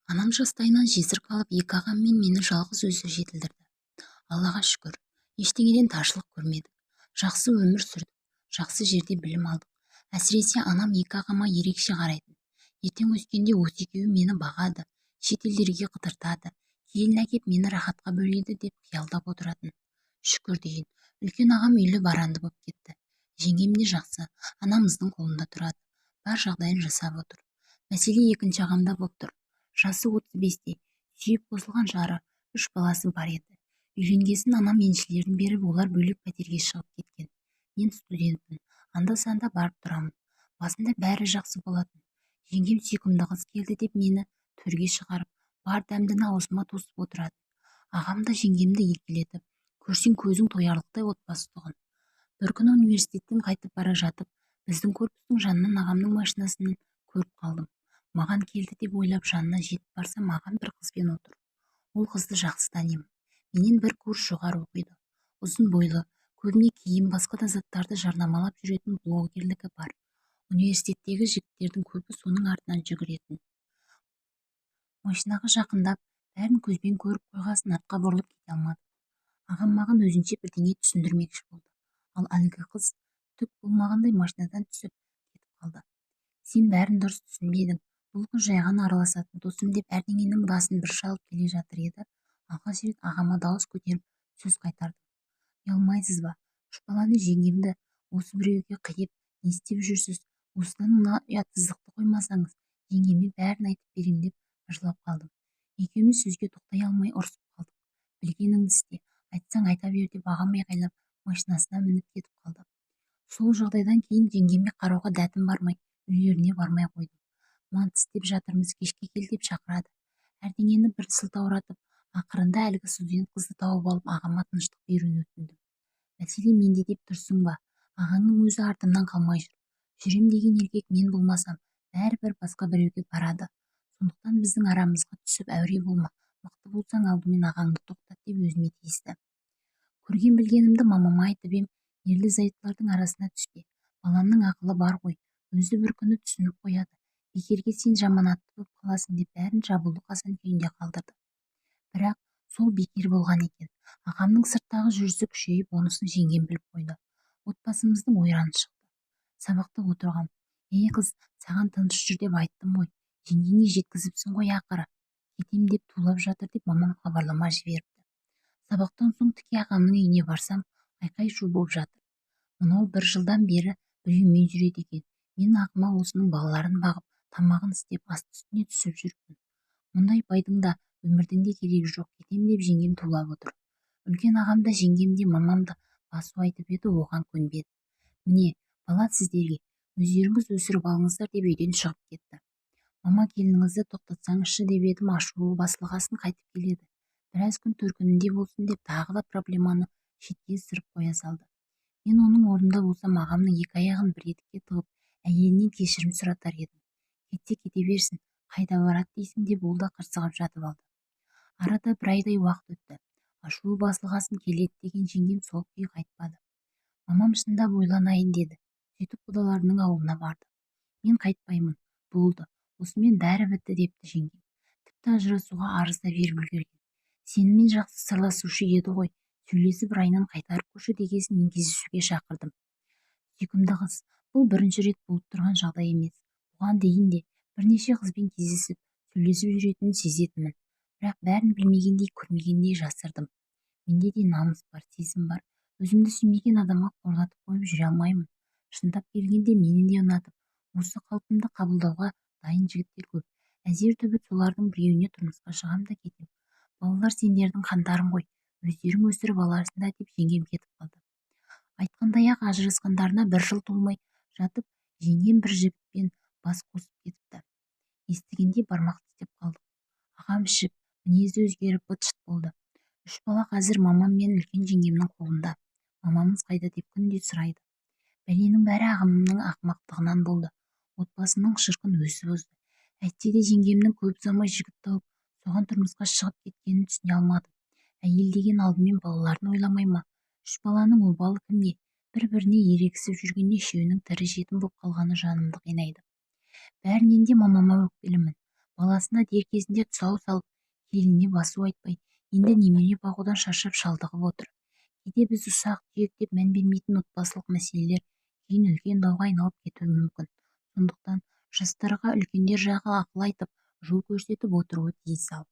Анам жастайынан жесір қалып, екі ағам мен мені жалғыз өзі жетілдірді. Аллаға шүкір, ештеңеден таршылық көрмедік. Жақсы өмір сүрдік, жақсы жерде білім алдық. Әсіресе анам екі ағама ерекше қарайтын. Ертең өскенде осы екеуі мені бағады, шет елдерге қыдыртады, келін әкеп мені рахатқа бөлейді деп қиялдап отыратын. Шүкір дейін, үлкен ағам үйлі баранды боп кетті. Жеңгем де жақсы, анамыздың қолында тұрады, бар жағдайын жасап отыр. Мәселе екінші ағамда боп тұр. Жасы 35-те, сүйіп қосылған жары, 3 баласы бар еді. Үйленгесін анам еншілерін беріп, олар бөлек пәтерге шығып кеткен. Мен студентпін, анда-санда барып тұрамын. Басында бәрі жақсы болатын. Жеңгем сүйкімді қыз келді деп мені төрге шығарып, бар дәмдіні аузыма тосып отыратын. Ағам да жеңгемді еркелетіп, көрсең көзің тоярлықтай отбасы тұғын. Бір күні университеттен қайтып бара жатып, біздің корпустың жанынан ағамның машинасын көріп қалдым. Маған келді деп ойлап жанына жетіп барсам, ағам бір қызбен отыр. Ол қызды жақсы танимын. Менен бір курс жоғары оқиды. Ұзын бойлы, көбіне киім, басқа да заттарды жарнамалап жүретін блогерлігі бар. Университеттегі жігіттердің көбі соның артынан жүгіретін. Машинаға жақындап, бәрін көзбен көріп қойғасын артқа бұрылып кете алмадым. Ағам маған өзінше бірдеңе түсіндірмекші болды. Ал әлгі қыз түк болмағандай машинадан түсіп кетіп қалды. Сен бәрін дұрыс түсінбедің. Бұл қыз жай ғана араласатын досым деп әрдеңенің басын бір шалып келе жатыр еді. Алғаш рет ағама дауыс көтеріп сөз қайтардым. Ұялмайсыз ба? 3 баланы, жеңгемді осы біреуге қиып не істеп жүрсіз? Осыдан мына ұятсыздықты қоймасаңыз, жеңгеме бәрін айтып берем деп жылап қалдым. Екеуміз сөзге тоқтай алмай ұрысып қалдық. Білгеніңді істе, айтсаң айта бер деп ағам айғайлап машинасына мініп кетіп қалды. Сол жағдайдан кейін жеңгеме қарауға дәтім бармай, үйлеріне бармай қойдым. Манты істеп жатырмыз, кешке кел деп шақырады. Әрдеңені бір сылтауратып, ақырында әлгі студент қызды тауып алып, ағама тыныштық беруін өтіндім. Мәселе менде деп тұрсың ба? Ағаңның өзі артымнан қалмай жүр. Жүрем деген еркек мен болмасам, бәрібір басқа біреуге барады. Сондықтан біздің арамызға түсіп әуре болма, мықты болсаң алдымен ағаңды тоқтат деп өзіме тиісті. Көрген білгенімді мамама айтып ем, ерлі зайыптылардың арасына түспе, баламның ақылы бар ғой, өзі бір күні түсініп қояды, бекерге сен жаманатты боп қаласың деп бәрін жабулы қазан күйінде қалдырды. Бірақ сол бекер болған екен. Ағамның сырттағы жүрісі күшейіп, онысын жеңгем біліп қойды. Отбасымыздың ойраны шықты. Сабақта отырғам, «Ей қыз, саған тыныш жүр деп айттым ғой, жеңгеңе жеткізіпсің ғой ақыры. Кетем деп тулап жатыр» деп мамам хабарлама жіберіпті. Сабақтан соң тіке ағамның үйіне барсам, айқай-шу болып жатыр. Мынау бір жылдан бері біреумен жүреді екен. Мен ағама осының балаларын бағып, тамағын істеп, асты-үстіне түсіп жүріппін. Мұндай байдың да, өмірдің де керегі жоқ, кетем деп жеңгем тулап отыр. Үлкен ағам да, жеңгем де, мамам да басу айтып еді, оған көнбеді. Міне, бала сіздерге, өздеріңіз өсіріп алыңыздар деп үйден шығып кетті. Мама келініңізді тоқтатсаңызшы деп едім, ашуы басылғасын қайтып келеді. Біраз күн төркінінде болсын деп тағы да проблеманы шетке ысырып қоя салды. Мен оның орнында болсам, ағамның екі аяғын бір етікке тығып, әйелінен кешірім сұратар едім. Кетсе кете берсін, қайда барады дейсің деп ол да қырсығып жатып алды. Арада бір айдай уақыт өтті. Ашуы басылғасын келеді деген жеңгем сол күйі қайтпады. Мамам шындап ойланайын деді. Сөйтіп құдаларының ауылына барды. Мен қайтпаймын, болды, осымен бәрі бітті депті жеңгем. Тіпті ажырасуға арыз да беріп үлгерген. Сенімен жақсы сырласушы еді ғой, сөйлесіп райынан қайтарып көрші дегесін мен кездесуге шақырдым. Сүйкімді қыз, бұл бірінші рет болып тұрған жағдай емес. Бұған дейін де бірнеше қызбен кездесіп, сөйлесіп жүретінін сезетінмін. Бірақ бәрін білмегендей, көрмегендей жасырдым. Менде де намыс бар, сезім бар. Өзімді сүймеген адамға қорлатып қойып жүре алмаймын. Шындап келгенде мені де ұнатып, осы қалпымды қабылдауға дайын жігіттер көп. Әзер түбі солардың біреуіне тұрмысқа шығам да кетем. Балалар сендердің қандарың ғой, өздерің өсіріп аларсыңдар деп жеңгем кетіп қалды. Айтқандай-ақ ажырасқандарына бір жыл толмай жатып, жеңгем бір жігітпен бас қосып кетіпті. Естігенде бармақ тістеп қалдық. Ағам ішіп, мінезі өзгеріп быт-шыт болды. 3 бала қазір мамам мен үлкен жеңгемнің қолында. Мамамыз қайда деп күнде сұрайды. Бәленің бәрі ағамның ақымақтығынан болды. Отбасының шырқын өзі бұзды. Әйтсе де жеңгемнің көп ұзамай жігіт тауып, соған тұрмысқа шығып кеткенін түсіне алмадым. Әйел деген алдымен балаларын ойламай ма? 3 баланың обалы кімде? Бір-біріне ерегісіп жүргенде үшеуінің тірі жетім боп қалғаны жанымды қинайды. Бәрінен де мамама өкпелімін. Баласына дер кезінде тұсау салып, келініне басу айтпай, енді немере бағудан шаршап, шалдығып отыр. Кейде біз ұсақ-түйек деп мән бермейтін отбасылық мәселелер кейін үлкен дауға айналып кетуі мүмкін. Сондықтан жастарға үлкендер жағы ақыл айтып, жол көрсетіп отыруы тиіс. Ал